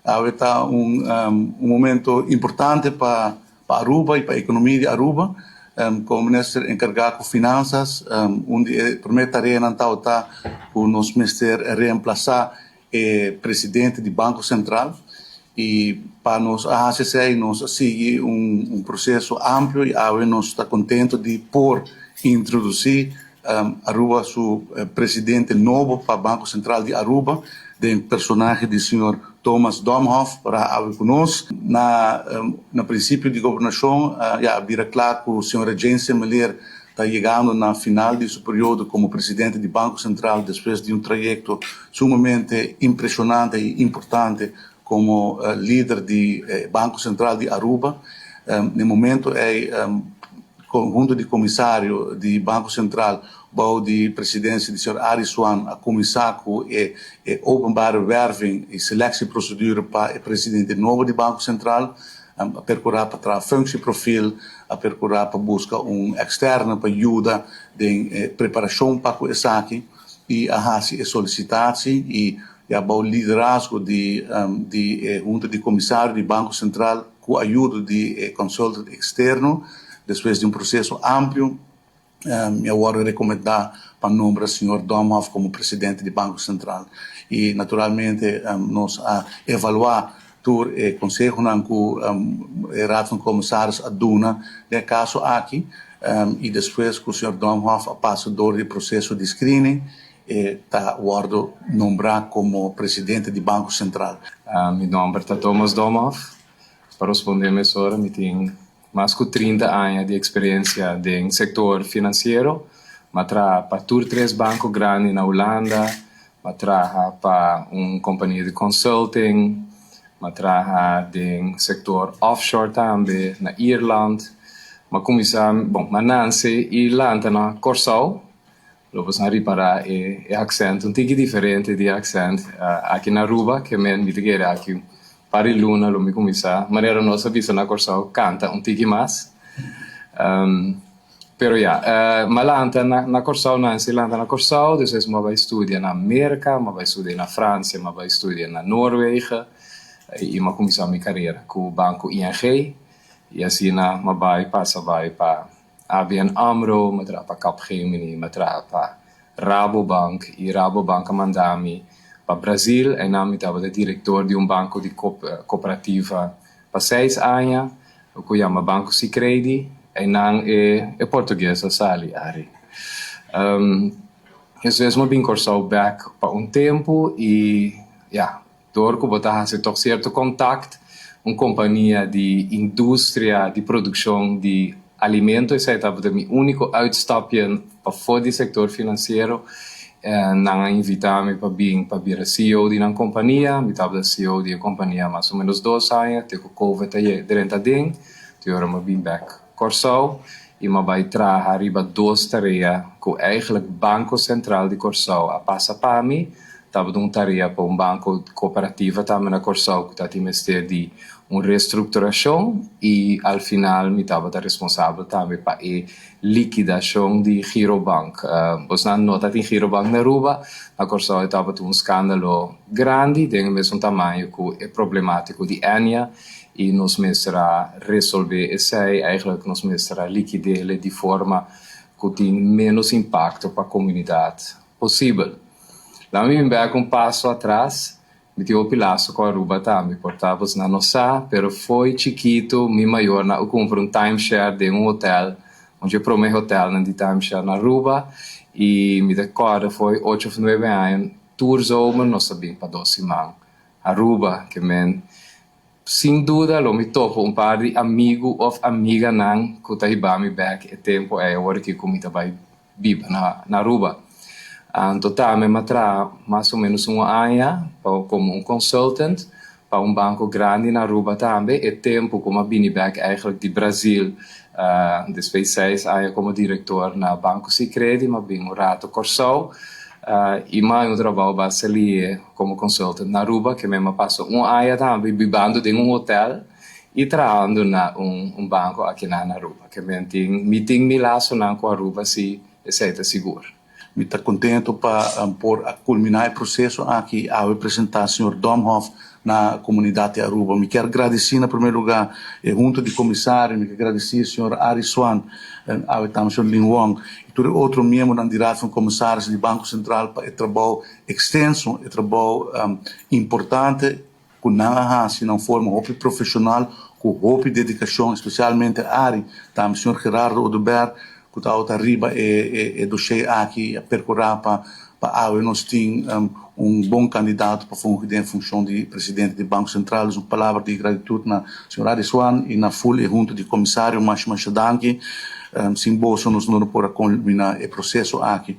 Awe ta un un momento importante pa pa Aruba y pa economia di Aruba. Como minister encarga cu finanzas, un di e prome tareanan tabata cu nos mester reemplaza e presidente di Banco Central y pa nos a haci esey nos a sigui un un proceso amplio y awe nos ta contento di por introduci Aruba su presidente nobo pa Banco Central di Aruba den personahe di señor Thomas Domhoff para awe cu nos. Na na principio di gobernacion ya a bira cla cu señora Jane Semeleer ta yegando na final di su periodo como presidente di Banco Central despues di un trayecto sumamente impresionante y importante como lider di Banco Central di Aruba. Na e momento ey conhunto di comisario di Banco Central bou di presidencia di señor Arie Swan a cuminsa cu e e openbare werving y selectieprocedure pa e presidente nobo di Banco Central. A percura pa traha functieprofiel, a percura pa busca un externo pa yuda den e preparacion pa cu esaki y a haci e solicitatie y ya bou liderazgo di di e hunta di comisario di Banco Central cu ayudo di e consultant externo, despues di un proceso amplio mi a wordo recomenda pa nombra señor Domhoff como presidente di Banco Central y naturalmente nos a evalua tur e consehonan cu e Raad van Commissaris a duna den e caso aki y despues cu señor Domhoff a pasa door di e proceso di screening e ta wordo nombra como presidente di Banco Central. Mi nomber ta Thomas Domhoff. Pa responde mesora mi tin mas ku 30 aña di eksperensia den sektor finansiero. Mi a traha pa tur tres banko grandi na Hulanda, mi a traha pa un kompania di consulting, mi a traha den sektor offshore tambe na Ierland. Mi a kuminsá, bon, mi a nanse i lanta na Kòrsou. Lo boso a ripará e e aksènt un tiki diferente di e aksènt aki na Aruba, ke men mi ta kere aki un par di luna lo mi kuminsá, manera nos a bisa na Kòrsou, kanta un tiki mas. Pero ya, mi a lanta na na Kòrsou, nansi lanta na Kòrsou, despues mi a bai studia na Merka, mi a bai studia na Fransia, mi a bai studia na Noorwegen i mi a kuminsá mi karera ku banko ING i asina mi a bai pasa bai pa ABN AMRO, mi a traha pa Capgemini, mi a traha pa Rabobank i Rabobank a manda mi pa Brazil. Einan mi tabata direktor di un banko di kooperativa pa seis aña ku yama Banco Sicredi. Einan e e portugues a sali ari. Despues mi a bin Kòrsou bèk pa un tempu i ya. Dor ku bo ta hasi tòg sierto kontakt, un kompania di industria di produkshon di alimento, esei tabata mi úniko uitstapje pafó di sektor finansiero, nan a invitá mi pa bin pa bira CEO di nan kompania. Mi tabata CEO di e kompania mas o ménos dos aña te ku covid a drenta aden, te ora mi a bin bèk Kòrsou i mi a bai traha riba dos tarea ku eigentlik Banko Sentral di Kòrsou a pasa pa mi. Tabata un tarea pa un banko kooperativa tambe na Kòrsou ku ta tin mester di un restrukturashon i al final mi tabata responsabel tambe pa e likidashon di Girobank. Bosnan no ta tin Girobank na Aruba, na Kòrsou e tabata un skandalo grandi den e mesun tamaño ku e problemátiko di Ennia i nos mester a resolvé esei, eigenlijk nos mester a likid'é di forma ku tin ménos impakto pa komunidat posibel. Laat mi bin bek un paso atras, mi tin hopi laso ku Aruba tambe, por ta bos nan no sa, pero fo'i chikitu mi mayornan a kumpra un timeshare den un hotel, un dje prome hotelnan di timeshare na Aruba, i mi ta kòrda fo'i ocho òf nuebe aña tur zomer nos a bin pa dos siman Aruba, ke men sin duda lo mi topa un par di amigu òf amiganan ku ta hiba mi bek e tempu ei awor aki ku mi ta bai biba na na Aruba. Anto tambe mi a traha mas o menos un aña pa komo un consultant pa un banko grandi na Aruba tambe. E tempu ku mi a bini bek eigenlijk di Brazil despues seis aña komo direktor na Banko Sicredi mi a bin un rato Kòrsou i mi a haña un trabou basta lihe komo consultant na Aruba ke mi a pasa un aña tambe bibando den un hotel i trahando na un un banko aki na Aruba. Ke men tin mi tin mi lasonan ku Aruba si esei ta sigur. Mi ta contento pa por culmina e proceso aki y presenta señor Domhoff na comunidad di Aruba. Mi kier gradici na prome lugar e hunta di comisario, mi kier gradici señor Ari Swan, y tambe señor Lin Wong y tur otro miembro di Raad van Commissarissen di Banco Central pa e trabou extenso, e trabou importante cu nan a haci na forma hopi profesional, cu hopi dedicacion, especialmente Ari, tambe señor Gerardo Oduber, cu ta ariba e dossier aki a percura pa awe nos tin un bon candidato pa fungi den funcion di presidente di Banco Central. Un palabra di gratitud na señor Ari Swan y na full e hunta di comisario, masha masha danki. Sin boso nos no por culmina e proceso aki.